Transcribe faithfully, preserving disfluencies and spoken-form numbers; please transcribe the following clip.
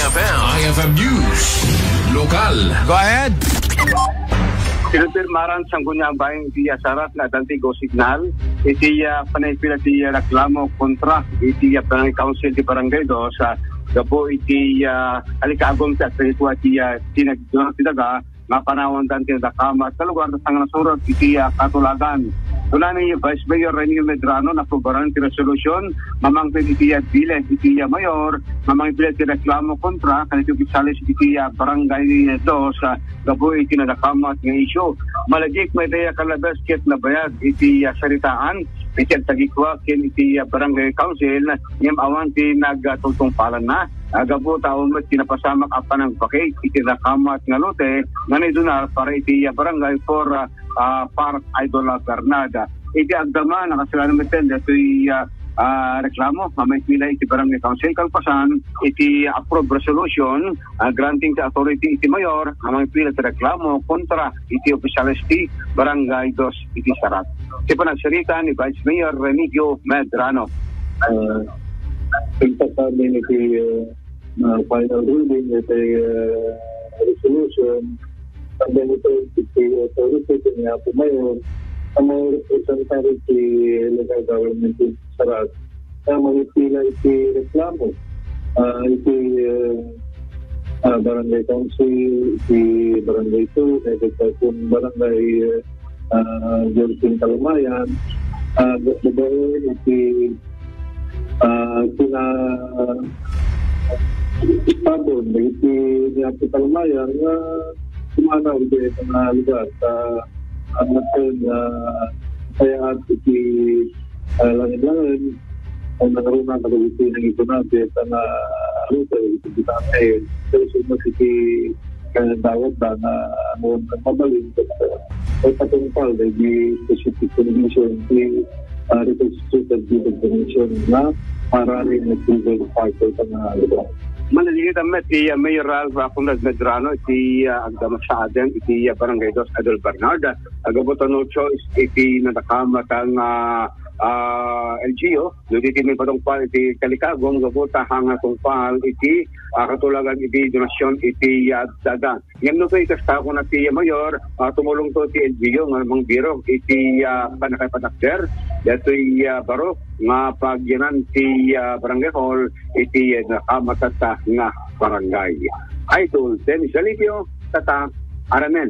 I F M News. Lokal. Go ahead. Pinirmaran sangguniang bahin iti, ah, sarat nga adda ti go signal iti, ah, panagpila ti, ah, reklamo kontra iti, ah, Barangay Council ti Barangay Dos, ah, gapu iti, ah, kalikagum ti agtallikua ti, ah, ti nag-, ti daga nga panawandan ti nadakamat nga lugar ta saan nga nasurat iti, ah, katulagan. Kuna ni Vice Mayor Remigio Medrano, naaprobaran ti resolusyon nga mangted iti, ah, bileg iti, ah, mayor nga mangbileg ti reklamo kontra kadagiti opisyales iti, ah, Barangay Dos, ah, gapu iti nadakamat nga isyu. Malagip met aya kalabes ket nabayag iti, ah, saritaan iti agtallikua ken iti, ah, Barangay Council ngem awan ti nagtungtungpalanna. Ah, gapu ta awan met ti napasamak a panangpakit iti nadakamat nga lote nga naidunar para iti, ah, barangay for, ah, ah, Park Idol, ah, Bernard. Iti agdama, nakasagana met daytoy, ah, ah, reklamo nga maipila iti Barangay Council kalpasan iti approved resolution, ah, granting the authority iti mayor nga maipila ti reklamo kontra iti opisyales ti Barangay Dos iti sarat. Ti panagsarita ni Vice Mayor Remigio Medrano. Ah, pagpasabing iti, ah, ah, final ruling iti, ah, resolution, sabi nito, iti authority, iti Apo Mayor, ang mga representative ti local government in Sarat, na mangipila iti reklamo, ah, iti, ah, ah, barangay council, iti barangay two, iti barangay, ah, Virgin Kalumayan, ah, babaen iti, ah, kina Tabon, iti ni Apo Kalumayan, nga sumanaw iti mga lugar sa ang natin, ah, kaya iti, ah, langin-langin, ang nangaruna na iti nang ito na, iti nga lugar, iti kita ngayon. Pero summa iti kaya dawat da na ano ang mabalin, ay patungpal, di specific condition, di, ah, reconstituted di condition na maraming nagtibay factor sa mga lugar. Manalitan met ti, ah, Mayor Ralph, ah, Conrad Medrano, iti, ah, agdama sa aden, iti, ah, Barangay Dos, Idol Bernard, ah, agabutan no choice, iti nadakamat ang, ah, ah, L G U, no, iti may patungpal, iti kalikagum, gabuta, hanga tungpal, iti, ah, katulagan, iti donasyon, iti, ah, daga. Ngem no kasta, kuna ti Mayor, ah, tumulong to ti L G U nga mangbirok iti, ah, pannakapatakder daytoy, ah, baro nga pagyanan ti, ah, barangay hall iti, ah, nakamatata nga barangay. Idol Dennis Alipio, Tatak R M N.